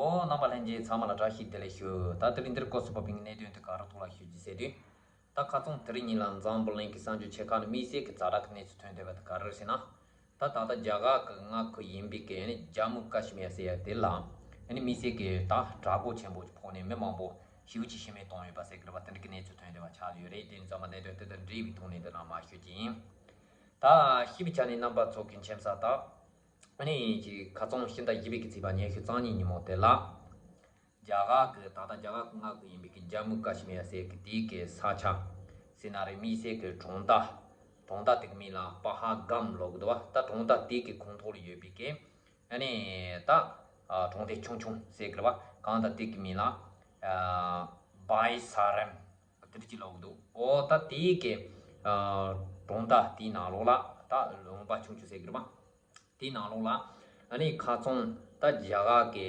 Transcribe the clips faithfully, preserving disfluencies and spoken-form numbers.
ཨོ། རྣམ་པ་ལྷན་རྒྱས་ཚང་མ་ལ་བཀྲ་ཤིས་བདེ་ལེགས་ཞུ། ད་དེ་རིང་འདིར་སྐོར་སུ་བབས་པའི་གནད་དོན་དེ་ག་རེ་ཐོག་ལ་ཞུ་རྒྱུ་ཟེར་དུས། ད་ཁ་རྩང་དེ་རིང་ཉིན་ལ་འཛམ་བུ་གླིང་གི་གསར་འགྱུར་ཆེ་ཁག་ནས་དམིགས་བསལ་གྱི་ཛ་དྲག་གི་གནས་ཚུལ་ཐོན་བསྡད་པ་དེ་ག་རེ་རེད་ཟེར་ན། ད་ད་ལྟ་རྒྱ་གར་གྱི་མངའ་ཁུལ་ཡིན་པའི་གི་ཨ་ནི་ཇམ་མུ་ཀ་ཤི་མིར་ཟེར་ཡ་དེ་ལ་ཨ་ནི་དམིགས་བསལ་གྱི་ད་དྲག་རྒོལ་ཆེན་པོ་ཕོག་ནས་མི་མང་པོ་ཤི་བོ་ཅིག་ཤི་རྨས་བཏང་ཡོད་པ་ཟེར་གི་རེད་པ། དེ་འདྲ་གི་གནས་ཚུལ་ཐོན་བསྡད་པ་ཆགས་ཡོད་རེད། དེ་ནི་ཚང་མ་གནད་དོན་དེ་དང་འབྲེལ་བའི་ཐོག་ནས་འདི་ནང་མར་ཞུ་རྒྱུ་ཡིན། ད་ཤེས་པའི་ཆ་ནས་རྣམ་པ་ཚོ་གི་མཁྱེན་གསལ་ལྟར། ཨ་ནི་ཅིག་ཁ་རྩང་ཕྱི་ཟླ་བཞི་པའི་གི་ཚེས་པ་ཉི་ཤུ་རྩ་གཉིས་ཉིན་མོ་དེ་ལ། རྒྱ་གར་གི་ད་ལྟ་རྒྱ་གར་གི་མངའ་ཁུལ་ཡིན་པའི་གི་ཇམ་མུ་ཀ་ཤི་མིར་ཟེར་གི་དེའི་གི་ས་ཆ་ཟེར་ན་རེད། དམིགས་བསལ་གི་གྲོང་རྡལ། གྲོང་རྡལ་དེ་གི་མིང་ལ་པ་ཧལ་གམ་ལབ་གི་འདུག་བ། ད་གྲོང་རྡལ་དེ་གི་ཁོངས་གཏོགས་ལ་ཡོད་པའི་གི་ཨ་ནི་ད་གྲོང་སྡེ་ཆུང་ཆུང་ཟེར་གི་རེད་བ། གང་ལྟར་དེ་གི་མིང་ལ་བྷའི་ས་རམ་དེ་འདྲ་ཅིག་ལབ་གི་འདུག་ཨོ། ད་དེའི་གི་གྲོང་རྡལ་དེའི་ནང་ལོགས་ལ་ད་ལུང་པ་ཆུང་ཆུང་ཟེར་གི་རེད་བ། དེའི་ནང་ལོགས་ལ་ཨ་ནི་ཁ་རྩང་ད་རྒྱ་གར་གི་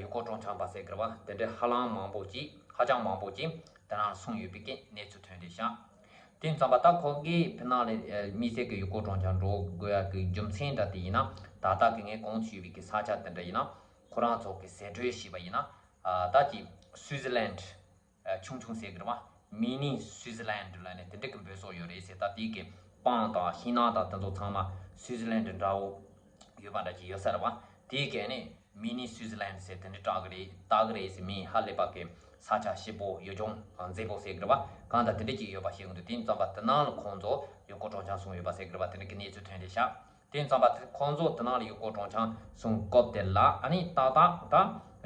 ཡུལ་སྐོར་སྤྲོ་འཆམ་པ་ཟེར་གི་རེད་བ། དེ་འདྲའི་ཧ་ལམ་མང་པོ་ཅིག་ཧ་ཅང་མང་པོ་ཅིག་དེ་ནང་ལ་སོང་ཡོད་པའི་གི་གནས་ཚུལ་ཐོན་བསྡད་ཤག་དེ་ཙམ་པ་ད་ཁོ་གིས་ཕི་ནང་ལ་དམིགས་བསལ་གི་ཡུལ་སྐོར་སྤྲོ་འཆམ་འགྲོ་དགོས་ཡ་གི་རྒྱུ་མཚན་འདྲ་དེ་ཡིན་ན། ད་ལྟ་གི་ངས་གོང་དུ་ཞུས་པའི་གི་ས་ཆ་དེ་འདྲ་ཡིན་ན་ཁོ་རང་ཚོ་གི་ཟེར་སྒྲོས་བྱས་པ་ཡིན་ན། ད་ཅིག་སུའི་ཙི་ལན་ཆུང་ཆུང་ཟེར་གི་རེད་བ། མི་ནི་སུའི་ཙི་ལན་ལབ་ནས་དེ་འདྲ་གི་འབོད་སྲོལ་ཡོད་རེད་ཟེར། ད་དེའི་གི་སྤང་དང་ཤིང་ནགས་དང་དེ་ཚོ་ཚང་མ་སུའི་ཙི་ལན་འདྲ་བོ་ཡོད་པ་འདྲ་ཅིག་ཡོད་ས་རེད་བ། དེའི་གི་ནི་མི་ནི་སུའི་ཙི་ལན་ཟེར་དེ་འདྲ་གྲགས་གི་རེད། བཏགས་གི་རེད་ཟེར། མིང་ཧ་ལས་པ་གི་ས་ཆ་སྐྱིད་པོ་ཡུལ་ལྗོངས་མཛེས་པོ་ཟེར་གི་རེད་བ། གང་ལྟར་དེ་འདྲ་ཅིག་ཡོད་པ་ཤེས་གི་འདུག་དེ་ཙམ་པ་དེ་ནང་ལ་ཁོང་ཚོ་ཡུལ་སྐོར་སྤྲོ་འཆམ་སོང་ཡོད་པ་ཟེར་གི་རེད་བ། དེ་འདྲ་གི་གནས་ཚུལ་ཐོན་བསྡད་ཤག་དེ་ཙམ་པ་དེ་ཁོང་ཚོ་དེ་ནང་ལ་ཡུལ་སྐོར་སྤྲོ་འཆམ་སོང་སྐབས་དེ་ལ་ཨ་ནི་ཏག་ཏག་ད་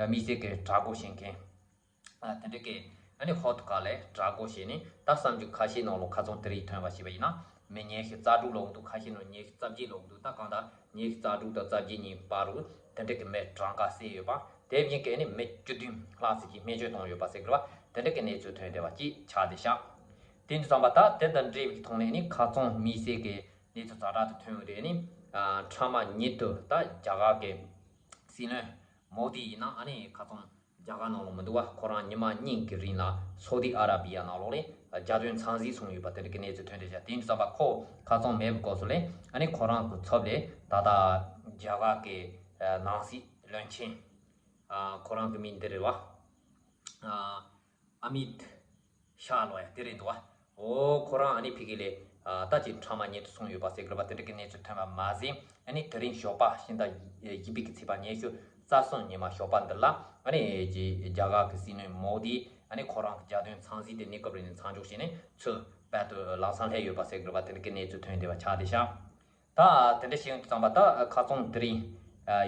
དམིགས་བསལ་གི་དྲག་རྒོལ་བྱེད་མཁན། ཨ། དེ་འདྲ་གི་ཨ་ནི་ཧོ་ཐུ་ཁ་ལས་དྲག་རྒོལ་བྱས་ནས། ད་གསར་འགྱུར་ཁ་ཤས་ནང་ལོགས་ཁ་རྩང་དེ་རིང་ཐོན་པ་ཞིག་པ་ཡིན་ན། མི་ཉི་ཤུ་རྩ་དྲུག་ལོག་འདུག་ཁ་ཤས་ནང་ཉི་ཤུ་རྩ་བརྒྱད་ལོག་འདུག་ད་གང་ལྟར་ཉི་ཤུ་རྩ་དྲུག་དང་རྩ་བརྒྱད་གཉིས་བར་དུ་དེ་འདྲ་གི་མི་གྲངས་ཀ་བསད་ཡོད་པ། དེ་བཞིན་གི་ཨ་ནི་མི་བཅུ་བདུན་ལྷག་ཙམ་གྱིས་རྨས་སྐྱོན་བཏང་ཡོད་པ་ཟེར་གི་རེད་བ། དེ་འདྲ་གི་གནས་ཚུལ་ཐོན་བསྡད་པ་ཅིག་ཆགས་བསྡད་ཤག་དེ་འདྲ་ཙམ་པ་ད་དེ་དང་འབྲེལ་བའི་ཐོག་ནས་ཨ་ནི་ཁ་རྩང་དམིགས་བསལ་གི་གནས་ཚུལ་ཛ་དྲག་ཏུ་ཐོན་ཡོད་དེ། ཨ་ནི་ཨ་ཕྲ་མ་ཉིད་དུ་ད་རྒྱ་གར་གི་སྲིད་བློན་མོ་དི་ཡིན་ན་ཨ་ནི་ཁ་རྩང་རྒྱ་གར་ནང་ལོགས་མི་འདུག་བ། ཁོ་རང་ཉི་མ་གཉིས་ཀྱི་རིང་ལ་སོ་ཏི་ཨ་ར་བི་ཡ་ནང་ལོགས་ལ་རྒྱལ་དོན་འཚམས་གཟིགས་སོང་ཡོད་པ་དེ་འདྲ་གི་གནས་ཚུལ་ཐོན་བསྡད་ཤག་དེ་འདྲ་ཙམ་པ་ཁོ་ཁ་རྩང་མེད་པའི་སྐབས་སུ་ལ་ཨ་ནི་ཁོ་རང་གི་ཚབ་ལ་ད་ལྟ་རྒྱ་གར་གི་ཨ་ནང་སྲིད་བློན་ཆེན་ཨ་ཁོ་རང་གི་མིང་འདི་རེད་བ། ཨ་ཨ་མིད་ཤ་ལབ་ཡ་དེ་རེད་འདུག་བ། འོ། ཁོ་རང་ཨ་ནི་ཕ་གི་ལ་ཨ་ད་ཅིག་ཕྲ་མ་ཉིད་དུ་སོང་ཡོད་པ་ཟེར་གི་རེད་བ། དེ་འདྲ་གི་གནས་ཚུལ་ཐོན་པ་མ་ཟད། ཨ་ནི་དེ་རིང་ཞོགས་པ་ཕྱི་ཟླ་བཞི་པའི་གི་ཚེས་པ་ཉི་ཤུ་རྩ་གསུམ་ཉི་མ་ཞོགས་པ་འདི་ལ་ཨ་ནི་ཅིག་རྒྱ་གར་གི་སྲིད་བློན་མོ་དི་ཨ་ནི་ཁོ་རང་གི་རྒྱལ་དོན་འཚམས་གཟིགས་དེ་གནས་སྐབས་རིང་ནས་མཚམས་འཇོག་བྱས་ནས་ཚུར་རྦད་དེ་ལམ་སང་སླེབས་ཡོད་པ་ཟེར་གི་རེད་བ། དེ་འདྲ་གི་གནས་ཚུལ་ཐོན་བསྡད་པ་ཆགས་བསྡད་ཤག་ད་དེ་འདྲ་བྱས་ཡོང་དུས་ཙམ་པ་ད་ཁ་རྩང་དེ་རིང་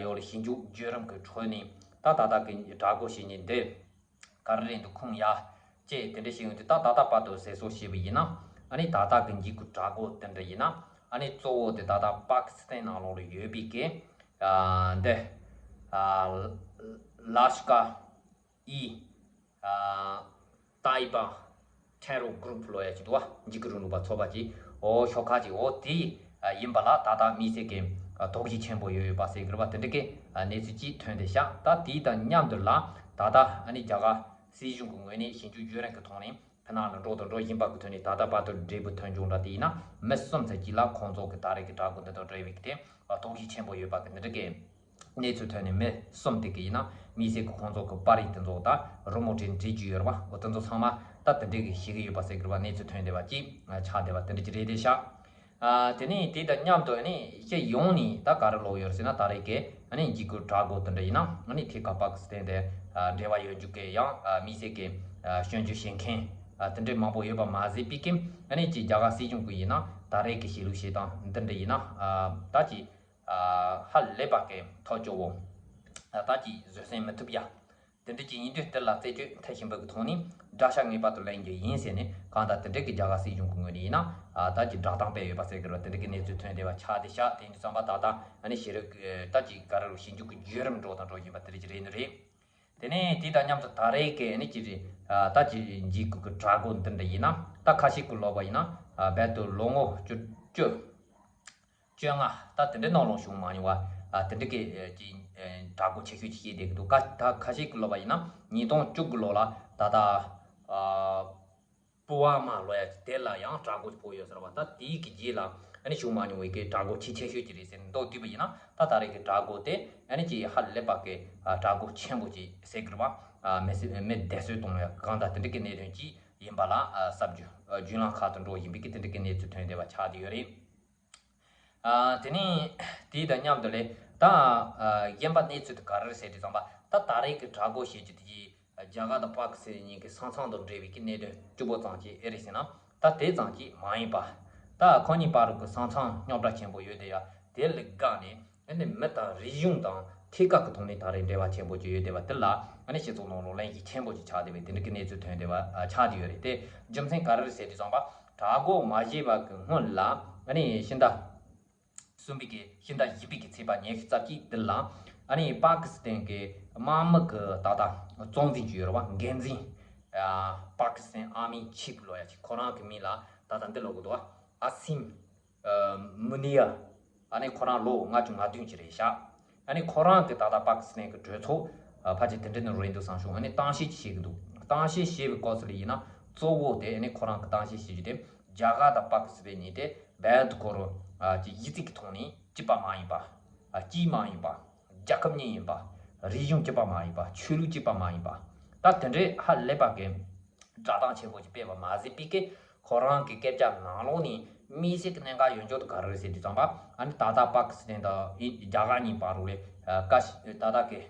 ཡོད་ལ་ཞིབ་འཇུག་བརྒྱུད་རིམ་གྱི་ཁྲོད་ནས་ད་ད་ལྟ་གི་དྲག་རྒོལ་བྱེད་མཁན་འདི་ག་རེ་རེད་འདུག་ཁུངས་ཡ་ཅེས་དེ་འདྲ་བྱས་ཡོང་དུས། ད་ད་ལྟ་བར་དུ་གསལ་བཟོ་བྱས་པ་ཡིན་ན། ཨ་ནི་ད་ལྟ་གི་འཇིགས་སྐུལ་དྲག་རྒོལ་དེ་འདྲ་ཡིན་ན། ཨ་ནི་གཙོ་བོ་དེ་ད་ལྟ་པ་ཀི་སི་ཐན་ནང་ལོགས་ལ་ཡོད་པའི་གི་ཨ་འདི་ཨ་ལ་ཤ་ཀར་ཨི་ཨ་ཏཱི་བ་ཊེ་རོ་གུ་རུབ་ལབ་ཡ་ཅིག་འདུག་བ། འཇིགས་སྐུལ་རིང་ལུགས་པ་ཚོགས་པ་ཅིག་འོ་ཤོག་ཁག་ཅིག་འོ་དེ་ཡིན་པ་ལ་ད་ལྟ་དམིགས་བསལ་གྱི་དོགས་གཞི་ཆེན་པོ་ཡོད་ཡོད་པ་ཟེར་གི་རེད་བ། དེ་འདྲ་གི་གནས་ཚུལ་ཅིག་ཐོན་བསྡད་ཤག་ད་དེ་དང་མཉམ་དུ་ལ་ད་ལྟ་ཨ་ནི་རྒྱ་གར་སྲིད་གཞུང་གི་ངོས་ནས་ཞིབ་འཇུག་བརྒྱུད་རིམ་གྱི་ཐོག་ནས་ཕྱི་ནང་ལ་འགྲོ་དང་འགྲོ་བཞིན་པ་གི་ཐོག་ནས་ད་ལྟ་བར་དུ་འབྲས་བུ་ཐོན་བྱུང་འདྲ་དེ་ཡིན་ན། མི་གསུམ་ཙམ་ཅིག་ལ་ཁོང་ཚོ་གི་ད་རེས་ཀྱི་དྲག་རྒོལ་འདི་དང་འབྲེལ་བའི་གི་དེ་དོགས་གཞི་ཆེན་པོ་ཡོད་པ་གི་འདི་འདྲ་གི་གནས་ཚུལ་ཐོན་ནས། མི་གསུམ་དེ་གི་ཡིན་ན་དམིགས་བསལ་གི་ཁོང་ཚོ་གི་པར་རིས་དེ་ཚོ་དང་རི་མོ་བྲིས་བྲིས་རྒྱུ་ཡོད་རེད་བ། འོ་དེ་ཚོ་ཚང་མ་ད་དེ་འདྲའི་གི་ཤེས་ཀྱི་ཡོད་པ་ཟེར་གི་རེད་བ། གནས་ཚུལ་ཐོན་བསྡད་པ་ཅིག་ཆགས་བསྡད་པ་དེ་འདྲ་ཅིག་རེད་བསྡད་ཤག་ཨ་དེ་ནས་དེ་དང་མཉམ་དུ་ཨ་ནི་སྤྱི་ཡོངས་ནས་ད་ག་རེ་ལབ་ཡོད་རེད་ཟེར་ན། ད་རེས་ཀྱི་ཨ་ནི་འཇིགས་སྐུལ་དྲག་རྒོལ་དེ་འདྲ་ཡིན་ན། ཨ་ནི་ཐད་ཀར་པ་ཀི་སི་ཐན་དེ་ཨ་འབྲེལ་བ་ཡོད་རྒྱུ་གི་ཡང་ཨ་དམིགས་བསལ་གྱི་ཨ་སྐྱོན་བརྗོད་བྱེད་མཁན་ཨ་དེ་འདྲའི་མང་པོ་ཡོད་པ་མ་ཟད་པའི་གི། ཨ་ནི་ཅིག་རྒྱ་གར་སྲིད་གཞུང་གི་ཡིན་ན་ད་རེས་ཀྱི་བྱེད་ལུགས་བྱེད་སྟངས་འདི་འདྲ་ཡིན་ན། ཨ་ད་ཅིག་ཨ་ཧ་ལས་པ་གི་ཐབས་སྐྱོ་བོ། ཨ་ད་ཅིག་བཟོད་བསྲན་མི་ཐུབ་ཡ། དེ་འདྲ་ཅིག་ཡིན་དུས་དེ་ལ་རྩད་གཅོད་མཐར་ཕྱིན་པ་གི་ཐོག་ནས་དགྲ་ཤ་ངེས་པར་དུ་ལེན་རྒྱུ་ཡིན་ཟེར་ནས། གང་ལྟར་དེ་འདྲ་གི་རྒྱ་གར་སྲིད་གཞུང་གི་ངོས་ནས་ཡིན་ན། ཨ་ད་ཅིག་བསྒྲགས་གཏམ་སྤེལ་ཡོད་པ་ཟེར་གི་རེད་བ། དེ་འདྲ་གི་གནས་ཚུལ་ཐོན་བསྡད་པ་ཆགས་བསྡད་ཤག་དེ་ཡིན་དུས་ཙམ་པ་ད་ལྟ་ཨ་ནི་ཤེས་རིག་ད་ཅིག་ག་རེ་རུ་ཞིབ་འཇུག་གི་བརྒྱུད་རིམ་འགྲོ་དང་འགྲོ་བཞིན་པ་དེ་འདྲ་ཅིག་རེད་ནི་རེད། དེ་ནས་དེ་དང་མཉམ་དུ་ད་རེས་ཀྱི་ཨ་ནི་ཅི་རེད། ཨ་ད་ཅིག་འཇིགས་སྐུལ་གི་དྲག་རྒོལ་འདི་འདྲ་ཡིན་ན། ད་ཁ་ཤས་ཀྱིས་ལབ་པ་ཡིན་ན། ཨ་རྦད་དེ་ལོ་ངོ་བཅུ་བཅུ། བཅོ་ལྔ་ད་དེ་འདྲའི་ནང་ལོགས་བྱུང་མ་མྱོང་བ། ཨ་དེ་འདྲ་གི་ཨ་ཅིག་ཨ་དྲག་རྒོལ་ཆེ་ཤོས་ཅིག་བྱས་བསྡད་ཀྱི་འདུག་ད་ཁ་ཤས་ཀྱིས་ལབ་པ་ཡིན་ན། ཉིས་སྟོང་བཅུ་དགུ་ལོ་ལ་ད་ལྟ་ཨ་པུལ་ཝ་མ་ལབ་ཡ་ཅིག་དེ་ལ་ཡང་དྲག་རྒོལ་ཕོག་ཡོད་ཟེར་བ། ད་དེའི་གི་རྗེས་ལ་ ཨ་ནི་བྱུང་མ་མྱོང་བའི་གི་དྲག་རྒོལ་ཆེས་ཆེ་ཤོས་ཅིག་རེད་ཟེར་ནས་མདོར་བསྡུས་པ་ཡིན་ན། ད་ད་རེས་ཀྱི་དྲག་རྒོལ་དེ་ཨ་ནི་ཅིག་ཧ་ལས་པ་གི་ཨ་དྲག་རྒོལ་ཆེན་པོ་ཅིག་ཟེར་གི་རེད་བ། ཨ་མི་སེར་མི་བསྡད་གསོད་གཏོང་བའི་གང་ལྟར་དེ་འདྲ་གི་གནད་དོན་ཅིག་ཡིན་པ་ལ་ཨ་གསར་འགྱུར་ཨ་བརྒྱུད་ལམ་ཁག་ཏུ་འགྲོ་བཞིན་པའི་གི་དེ་འདྲ་གི་གནས་ཚུལ་ཐོན་བསྡད་པ་ཆགས་བསྡད་ཡོད་རེད། ཨ་དེ་ནས་དེ་དང་མཉམ་དུ་ལས་ད་ཨ་གཞན་པ་གནས་ཚུལ་དེ་ག་རེ་རེད་ཟེར་དུས་ཙམ་པ། ད་ད་རེས་ཀྱི་དྲག་རྒོལ་བྱེད་རྒྱུ་དེ་གིས་རྒྱ་གར་དང་པ་ཀི་སི་ཐན་གཉིས་ཀྱི་ས་མཚམས་དང་འབྲེལ་བའི་གི་གནད་དོན་གཅིག་པོ་ཙམ་གྱིས་ཨེ་རེད་ཟེར་ན། ད་དེ་ཙམ་གྱིས་མ་ཡིན་པ། ད་ཁོ་གཉིས་བར་དུ་གི་ས་མཚམས་རྙོག་དྲ་ཆེན་པོ་ཡོད་དེ་ཡ། དེ་ལ་དགག་ནས་ཨ་ནི་མི་དང་རིག་གཞུང་དང་ཐད་ཀར་གྱི་ཐོག་ནས་ད་རེས་འབྲེལ་བ་ཆེན་པོ་ཅིག་ཡོད་བསྡད་པ་དེ་ལ་ཨ་ནི་སྤྱི་ཚོགས་ནང་ལ་གླེང་གཞི་ཆེན་པོ་ཅིག་ཆགས་བསྡད་པའི་དེ་འདྲ་གི་གནས་ཚུལ་ཐོན་བསྡད་པ་ཨ་ཆགས་བསྡད་ཡོད་རེད་དེ། རྒྱུ་མཚན་ག་རེ་རེད་ཟེར་དུས་ཙམ་པ། དྲག་རྒོལ་མ་བྱས་པ་གི་སྔོན་ལ་ཨ་ནི་ཕྱི་ཟླ་གསུམ་པའི་གི་ཕྱི་ཟླ་བཞི་པའི་གི་ཚེས་པ་ཉི་ཤུ་རྩ་གཅིག་འདི་ལ་ཨ་ནི་པ་ཀི་སི་ཐན་གི་དམག་མི་གི་ད་ལྟ་གཙོ་འཛིན་ཅིག་ཡོད་རེད་བ། འགན་འཛིན་ཨ་པ་ཀི་སི་ཐན་ཨར་མི་ཆིབ་ལོ་ཡ་ཅིག་ཁོ་རང་གི་མིང་ལ་ད་ལྟ་འདི་ལབ་གི་འདུག་བ། ཨ་སིམ་ཨ་མུ་ནི་ཡ། ཨ་ནི་ཁོ་རང་ལོ་ལྔ་བཅུ་ང་བདུན་ཅིག་རེད་ཤག་ཨ་ནི་ཁོ་རང་གི་ད་ལྟ་པ་ཀི་སི་ཐན་གི་གྲོས་ཚོགས་ཨ་ཕལ་ཆེར་དེ་འདྲ་ནང་རེད་འདུག་བསམ་བྱུང་། ཨ་ནི་གཏམ་བཤད་ཅིག་བྱེད་ཀྱི་འདུག་གཏམ་བཤད་བྱས་པའི་སྐབས་སུ་ལ་ཡིན་ན་གཙོ་བོ་དེ་ཨ་ནི་ཁོ་རང་གི་གཏམ་བཤད་བྱེད་རྒྱུ་དེ་རྒྱ་གར་དང་པ་ཀི་སི་ཐན་གཉིས་དེ་རྦད་དེ་ཁོ་རང་ཨ་ཅིག་གཞི་རྩའི་གི་ཐོག་ནས་གཅིག་པ་མ་ཡིན་པ། ཨ་སྤྱི་མ་ཡིན་པ། རྒྱལ་ཁབ་གཉིས་ཡིན་པ། རིག་གཞུང་གཅིག་པ་མ་ཡིན་པ། ཆོས་ལུགས་གཅིག་པ་མ་ཡིན་པ། ད་དེ་འདྲའི་ཧ་ལས་པ་གི་བསྒྲགས་གཏམ་ཆེན་པོ་ཅིག་སྤེལ་བ་མ་ཟད་པའི་གི་ཁོ་རང་གི་སྐད་ཆ་ནང་ལོགས་ནས་དམིགས་བསལ་གྱི་གནད་འགག་ཡོད་འཇོག་ཏུ་ག་རེ་རེད་ཟེར་དུས་ཙམ་པ། ཨ་ནི་ད་ལྟ་པ་ཀི་སི་ཐན་དང་ཨི་རྒྱ་གར་གཉིས་བར་རུ་ལས་ཀ་ཤི་ད་ལྟ་གི་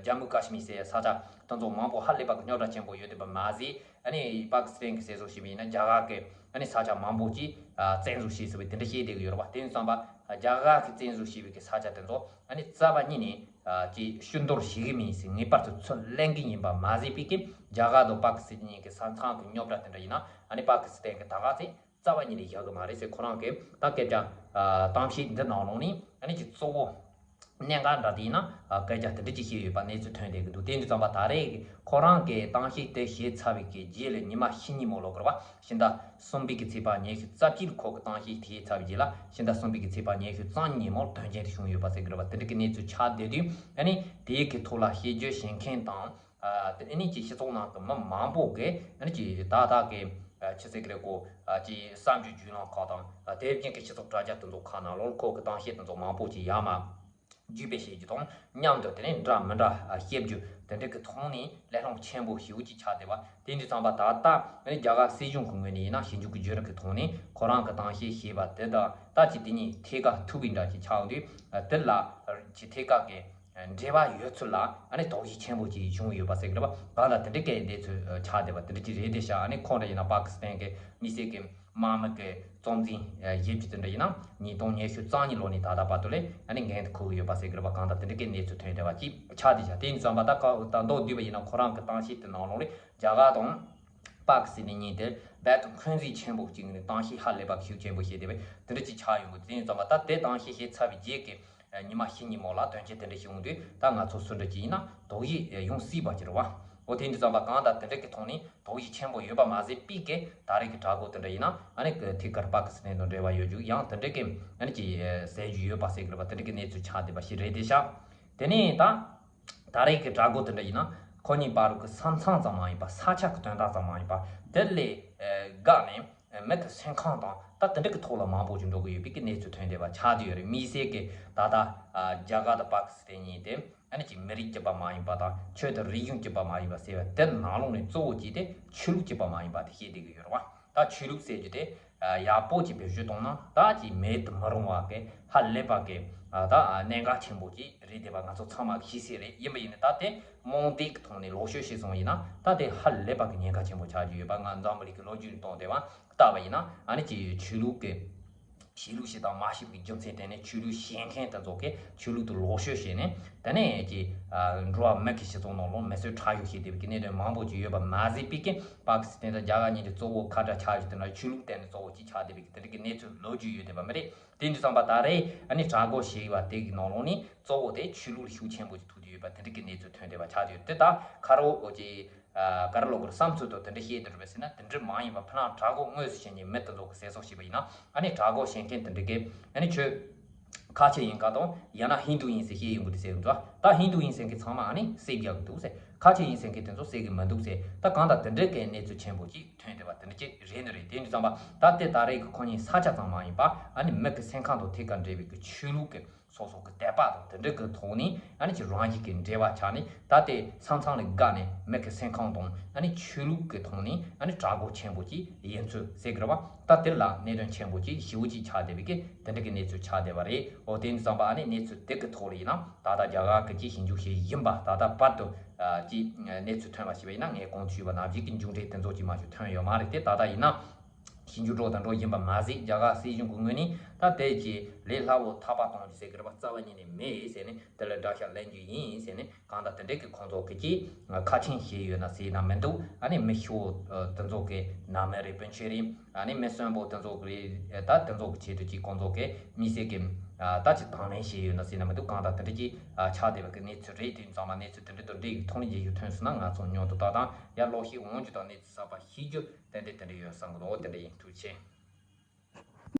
ཇམ་མུ་ཀ་ཤི་མིར་ཟེར་ས་ཆ་དེ་ཚོ་མང་པོ་ཧ་ལས་པ་གི་རྙོག་དྲ་ཆེན་པོ་ཡོད་བསྡད་པ་མ་ཟད། ཨ་ནི་པ་ཀི་སི་ཐན་གི་ཟེར་བཟོ་བྱས་པ་ཡིན་ན་རྒྱ་གར་གི་ཨ་ནི་ས་ཆ་མང་པོ་ཅིག་ཨ་བཙན་བཟུང་བྱས་ཟེར་བའི་དེ་འདྲ་བཤད་བསྡད་ཀྱི་ཡོད་རེད་པ། དེ་ཡིན་ཙམ་པ་རྒྱ་གར་གི་བཙན་བཟུང་བྱས་པའི་གི་ས་ཆ་དེ་ཚོ་ཨ་ནི་རྩ་བ་ཉིད་ནས་ཨ་ཅིག་ཕྱིར་འདོར་བྱེད་ཀྱི་མིན་ཟེར་ངེས་པར་དུ་ཚུར་ལེན་གྱི་ཡིན་པ་མ་ཟད་པའི་གི་རྒྱ་གར་དང་པ་ཀི་སི་ཐན་གཉིས་ཀྱི་ས་མཚམས་ཀྱི་རྙོག་དྲ་དེ་འདྲ་ཡིན་ན་ཨ་ནི་པ་ཀི་སི་ཐན་གྱི་ད་ག་ཚད་རྩ་བ་ཉིད་ནས་བཞག་གི་མ་རེད་ཟེར། ཁོ་རང་གིས་ད་སྐད་ཆ་ཨ་གཏམ་བཤད་འདི་ནང་ལོགས་ནས་ཨ་ནི་ཅིག་གཙོ་བོ་གནད་འགག་འདྲ་དེ་ཡིན་ན་ཨ་སྐད་ཆ་དེ་འདྲ་ཅིག་བཤད་ཡོད་པ་གནས་ཚུལ་ཐོན་བསྡད་ཀྱི་འདུག་དེ་ཡིན་དུས་ཙམ་པ་ད་རེས་ཁོ་རང་གིས་གཏམ་བཤད་དེ་བྱས་ཚར་བའི་གི་རྗེས་ལ་ཉི་མ་བཞི་ཉིན་མོ་ལོག་གི་རེད་པ། ཕྱི་ཟླ་གསུམ་པའི་གི་ཚེས་པ་ཉི་ཤུ་རྩ་གཅིག་ལ་ཁོ་གི་གཏམ་བཤད་དེ་བྱས་ཚར་བའི་རྗེས་ལ་ཕྱི་ཟླ་གསུམ་པའི་གི་ཚེས་པ་ཉི་ཤུ་རྩ་གཉིས་ཉིན་མོར་དོན་རྐྱེན་དེ་བྱུང་ཡོད་པ་ཟེར་གི་རེད་པ། དེ་འདྲ་གི་གནས་ཚུལ་ཆགས་བསྡད་དུས་ཨ་ནི་དེའི་གི་ཐོག་ལ་བཤད་རྒྱུ་བྱེད་མཁན་དང་། ཨ་དེ་ཨ་ནི་ཅིག་སྤྱི་ཚོགས་ནང་གི་མི་མང་པོ་གིས་ཨ་ནི་ཅིག་ད་ལྟ་གི་ཨ་ཆི་ཟེར་གི་རེད་གོ། ཨ་ཅིག་གསར་འགྱུར་བརྒྱུད་ལམ་ཁག་དང་ཨ་དེ་བཞིན་གི་སྤྱི་ཚོགས་དྲ་རྒྱ་དེ་ཚོ་ཁག་ནང་ལོགས་ཁོ་གི་གཏམ་བཤད་དེ་ཚོ་མང་པོ་ཅིག་ཡར་མར་བརྒྱུད་སྤེལ་བྱེད་རྒྱུ་དང་མཉམ་དུ་དེ་ནས་འདྲ་མི་འདྲ་ཨ་བཤད་རྒྱུ་དེ་འདྲ་གི་ཐོག་ནས་ལས་སླ་པོ་ཆེན་པོ་ཞེ་པོ་ཅིག་ཆགས་བསྡད་པ། དེ་འདྲ་ཙམ་པ་ད་ལྟ་ཨ་ནི་རྒྱ་གར་སྲིད་གཞུང་གི་ངོས་ནས་ཡིན་ན་ཞིབ་འཇུག་གི་བརྒྱུད་རིམ་གི་ཐོག་ནས་ཁོ་རང་གི་གཏམ་བཤད་བྱས་པ་དེ་དང་ད་ཅིག་དེ་གཉིས་ཐད་ཀར་ཐུག་པའི་འདྲ་ཅིག་ཆགས་འདུག་ཨ་དེ་ལ་ཅིག་ཐད་ཀར་གི་འབྲེལ་བ་ཡོད་ཚུལ་ལ་ཨ་ནི་དོགས་གཞི་ཆེན་པོ་ཅིག་བྱུང་ཡོད་པ་ཟེར་གི་རེད་པ། གང་ལྟར་དེ་འདྲའི་སྐད་འདི་ཚོ་ཆགས་བསྡད་པ་དེ་འདྲ་ཅིག་རེད་དེ་ཤག་ཨ་ནི་ཁོང་འདྲ་ཡིན་ན་པ་ཀི་སི་ཐན་གི་དམིགས་བསལ་གི་དམག་མི་གི་གཙོ་འཛིན་ཡིན་རྒྱུ་དེ་འདྲ་ཡིན་ན་ཉིས་སྟོང་ཉི་ཤུ་རྩ་གཉིས་ལོ་ནས་ད་ལྟ་བར་དུ་ལས་ཨ་ནི་འགན་དུ་འཁུར་གི་ཡོད་པ་ཟེར་གི་རེད་པ། གང་ལྟར་དེ་འདྲའི་སྐད་གནས་ཚུལ་ཐོན་བསྡད་པ་ཅིག་ཆགས་བསྡད་ཤག་དེ་ཡིན་ཙམ་པ་ད་ཀ་ད་མདོར་བསྡུས་པ་ཡིན་ན་ཁོ་རང་གི་གཏམ་བཤད་དེ་ནང་ལོགས་ལས་རྒྱ་གར་དང་པ་ཀི་སི་ཐན་གཉིས་དེ་རྦད་དེ་འཁོན་འཛིན་ཆེན་པོ་གཅིག་ནས་གཏམ་བཤད་ཧ་ལས་པ་ཤུགས་ཆེན་པོ་བྱས་བསྡད་པའི་དེ་འདྲ་ཅིག་ཆགས་ཡོང་གི། དེ་ཡིན་ཙམ་པ་ད་དེ་གཏམ་བཤད་བྱས་ཚར་བའི་རྗེས་ཀྱི་ཉི་མ་བཞི་ཉིན་མོ་ལ་དོན་རྐྱེན་དེ་འདྲ་བྱུང་དུས་ད་ང་ཚོ་སུ་འདྲ་ཅིག་ཡིན་ན་དོགས་གཞི་ཡོང་སྲིད་པ་ཅིག་རེད་བ། འོ་དེ་འདྲ་ཙམ་པ་གང་ལྟར་དེ་འདྲ་གི་ཐོག་ནས་དོགས་གཞི་ཆེན་པོ་ཡོད་པ་མ་ཟད་པའི་གི་ད་རེས་ཀྱི་དྲག་རྒོལ་དེ་འདྲ་ཡིན་ན་ཨ་ནི་གི་ཐད་ཀར་པ་ཀི་སི་ཐན་དང་འབྲེལ་བ་ཡོད་རྒྱུ་ཡང་དེ་འདྲ་གི་ཨ་ནི་ཅིག་ཟེར་རྒྱུ་ཡོད་པ་ཟེར་གི་རེད་པ། དེ་འདྲ་གི་གནས་ཚུལ་ཆགས་བསྡད་པ་ཞིག་རེད་དེ་ཤག་དེ་ནས་ད་ད་རེས་ཀྱི་དྲག་རྒོལ་དེ་འདྲ་ཡིན་ན་ཁོ་གཉིས་བར་གྱི་ས་མཚམས་ཙམ་མ་ཡིན་པ་ས་ཆ་གི་དོན་དག་ཙམ་མ་ཡིན་པ་དེ་ལས་ཨ་དགག་ནས་མི་གི་སེམས་ཁམས་དང་ད་དེ་འདྲ་གི་ཐོག་ལ་མང་པོ་ཞིག་འགྲོ་གི་ཡོད་པའི་གི་གནས་ཚུལ་ཐོན་བསྡད་པ་ཆགས་བསྡད་ཡོད་རེད། དམིགས་བསལ་གྱི་ད་ལྟ་ཨ་རྒྱ་གར་དང་པ་ཀི་སི་ཐན་གཉིས་དེ་ཨ་ནི་ཅིག་མི་རིགས་གཅིག་པ་མ་ཡིན་པ་དང་ཆོས་དང་རིག་གཞུང་གཅིག་པ་མ་ཡིན་པ་ཟེར་བ་དེ་ནང་ལོགས་ནས་གཙོ་བོ་གཅིག་དེ་ཆོས་ལུགས་གཅིག་པ་མ་ཡིན་པ་དེ་བཤད་བསྡད་ཀྱི་ཡོད་རེད་བ། ད་ཆོས་ལུགས་ཟེར་རྒྱུ་དེ་ཡག་པོ་ཅིག་བེད་སྤྱོད་གཏོང་ན་ད་ཅིག་མེད་དུ་མི་རུང་བ་གི་ཧ་ལས་པ་གི་ད་གནད་འགག་ཆེན་པོ་ཅིག་རེད་བསྡད་པ་ང་ཚོ་ཚང་མ་གིས་ཤེས་གསལ་རེད། ཡིན་པ་ཡིན་ན་ད་དེ་རྨོངས་དད་ཀྱི་ཐོག་ནས་ལོག་སྤྱོད་བྱས་སོང་ཡིན་ན་ད་དེ་ཧ་ལས་པ་གི་ཉེན་ཁ་ཆེན་པོ་ཆགས་ཀྱི་ཡོད་པ་ང་འཛམ་བུ་གླིང་གི་ལོ་རྒྱུས་ནས་མཐོང་བསྡད་པ་ལྟ་བ་ཡིན་ན་ཨ་ནི་ཅིག་ཆོས་ལུགས་ཀྱི་ཤེས་ལུགས་ཤིག་དང་མ་ཤེས་པའི་རྒྱུ་མཚན་དེ་ནས་ཆོས་ལུགས་ཤེས་མཁན་དེ་ཚོ་གིས་ཆོས་ལུགས་དེ་ལོག་སྤྱོད་བྱས་ནས་དེ་ནས་ཀྱི་འགྲོ་བ་མི་གི་སྤྱི་ཚོགས་ནང་ལ་མི་གསོད་ཁྲག་གཡོག་བྱས་བསྡད་པའི་གི་གནད་དོན་མང་པོ་ཅིག་ཡོད་པ་མ་ཟད་པའི་གི་པ་ཀི་སི་ཐན་དང་རྒྱ་གར་གཉིས་ཀྱི་གཙོ་བོ་ཁ་བྲལ་ཆགས་ཡོད་དེ་འདྲ་ཆོས་ལུགས་སྟེང་ནས་གཙོ་བོ་ཅིག་ཆགས་བསྡད་པའི་གི་དེ་འདྲ་གི་གནས་ཚུལ་ལོ་རྒྱུས་ཡོད་བསྡད་པ་མ་རེད། དེ་འདྲ་ཙམ་པ་ད་རེས་ཨ་ནི་དྲག་རྒོལ་བྱས་པ་དེ་གི་ནང་ལོགས་ནས་གཙོ་བོ་དེ་ཆོས་ལུགས་ལ་ཤུགས་ཆེན་པོ་ཅིག་ཐུག་བསྡད་ཡོད་པ་དེ་འདྲ་གི་གནས་ཚུལ་ཐོན་བསྡད་པ་ཆགས་བསྡད་ཡོད་དེ་ད་ཁ་རོག་ཅིག་ཨ་ག་རེ་ལབ་དགོས་རེད། བསམ་ཚུལ་དང་དེ་འདྲ་བཤད་དེ་རེད་པས་ཟེར་ན་དེ་འདྲ་མ་ཡིན་པ་ཕ་ནང་དྲག་རྒོལ་དངོས་སུ་བྱེད་མཁན་མི་དེ་ཚོ་གི་ཟེར་སོགས་བྱས་པ་ཡིན་ན་ཨ་ནི་དྲག་རྒོལ་བྱེད་མཁན་དེ་འདྲ་གི་ཨ་ནི་ཆོས་ ཁ་ཆེ་ཡིན་ག་དང་ཡང་ན་ཧིན་རྡུ་ཡིན་ཟེར་བཤད་ཡོང་གི་འདུག་ཟེར་གི་འདུག་ད་ཧིན་རྡུ་ཡིན་ཟེར་མཁན་ཚང་མ་ཨ་ནི་བསད་རྒྱག་གི་འདུག་ཟེར། ཁ་ཆེ་ཡིན་ཟེར་མཁན་དེ་ཚོ་བསད་གི་མི་འདུག་ཟེར། ད་གང་ལྟར་དེ་འདྲའི་གི་གནས་ཚུལ་ཆེན་པོ་ཅིག་ཐོན་བསྡད་པ་དེ་འདྲ་ཅིག་རེད་ནི་རེད། དེ་འདྲ་ཙམ་པ་ད་དེ་ད་རེས་ཀྱི་ཁོ་གཉིས་ས་ཆ་ཙམ་མ་ཡིན་པ་ཨ་ནི་མི་གི་སེམས་ཁམས་དང་ཐད་ཀར་འབྲེལ་བའི་གི་ཆོས་ལུགས་ཀྱི་སོ་སོ་གི་དད་པ་དང་དེ་འདྲ་གི་ཐོག་ནས་ཨ་ནི་ཅིག་རང་བཞིན་གྱི་འབྲེལ་བ་ཆགས་ནས། ད་དེ་ས་མཚམས་ལ་བརྒལ་ནས་མི་གི་སེམས་ཁམས་དང་ཨ་ནི་ཆོས་ལུགས་ཀྱི་ཐོག་ནས་ཨ་ནི་དགྲ་བོ་ཆེན་པོ་ཅིག་ཡིན་ཚུལ་ཟེར་གི་རེད་བ། ད་དེ་ལ་གནད་དོན་ཆེན་པོ་ཅིག་ཞེ་པོ་ཅིག་ཆགས་བསྡད་པའི་གི་དེ་འདྲ་གི་གནས་ཚུལ་ཆགས་བསྡད་པ་རེད། འོ་དེ་འདྲ་ཙམ་པ་ཨ་ནི་གནས་ཚུལ་དེ་གི་ཐོག་ལ་ཡིན་ན་ད་ལྟ་རྒྱ་གར་གི་ཅིག་ཞིབ་འཇུག་བྱེད་བཞིན་པ་ད་ལྟ་བར་དུ་ཅིག་གནས་ཚུལ་ཐོན་པ་ཞིག་ཡིན་ན། ངས་གོང་དུ་ཞུས་པ་ནང་བཞིན་གྱི་མཇུག་འབྲས་དེ་ཚོ་ཅིག་མ་གཏོགས་ཐོན་ཡོད་མ་རེད་དེ། ད་ལྟ་ཡིན་ན་ཞིབ་འཇུག་འགྲོ་དང་འགྲོ་བཞིན་པ་མ་ཟད། རྒྱ་གར་སྲིད་གཞུང་གི་ངོས་ནས་ད་དེ་ཅིག་ལས་སླ་བོ་ཐག་པ་གཏོང་རྒྱུ་ཟེར་གི་རེད་པ། རྩ་བ་ཉིད་ནས་མེད་ཟེར་ནས་དེ་ལ་དགྲ་ཤ་ལེན་རྒྱུ་ཡིན་ཟེར་ནས། གང་ལྟར་དེ་འདྲའི་གི་ཁོང་ཚོ་གི་ཅིག་ཁ་ཆེམས་བཞེས་ཡོད་ན་ཟེར་ན་མི་འདུག་ཨ་ནི་མི་ཤི་བོ་དེ་ཚོ་གི་ནང་མི་རེད། སྤུན་མཆེད་རེད། ཨ་ནི་མི་གསོན་པོ་དེ་ཚོ་གི་རེད། ད་དེ་ཚོ་གི་ཆེད་དུ་ཅིག་ཁོང་ཚོ་གི་མི་སེར་གི་ད་ཅིག་དང་ལེན་བྱས་ཡོད་ན་ཟེར་ན་མི་འདུག་གང་ལྟར་དེ་འདྲ་ཅིག་ཆགས་བསྡད་པ་གི་གནས་ཚུལ་རེད། དེ་ཙམ་མ་གནས་ཚུལ་དེ་འདྲ་དང་འབྲེལ་ཡོད་ཐོག་ནས་རྒྱལ་ཡུལ་ཐོན་སོང་ན་ང་ཚོ་ཉུང་དུ་ད་དང་ཡར་ལོག་ཤིག་འོང་རྒྱུ་དང་གནས་ཚུལ་གསར་པ་ཤེས་རྒྱུ་ཏན་ཏན་དེ་འདྲ་ཡོད་བསམ་གི་འདུག་དེ་འདྲ་ཡིན། ཐུགས་རྗེ་ཆེ།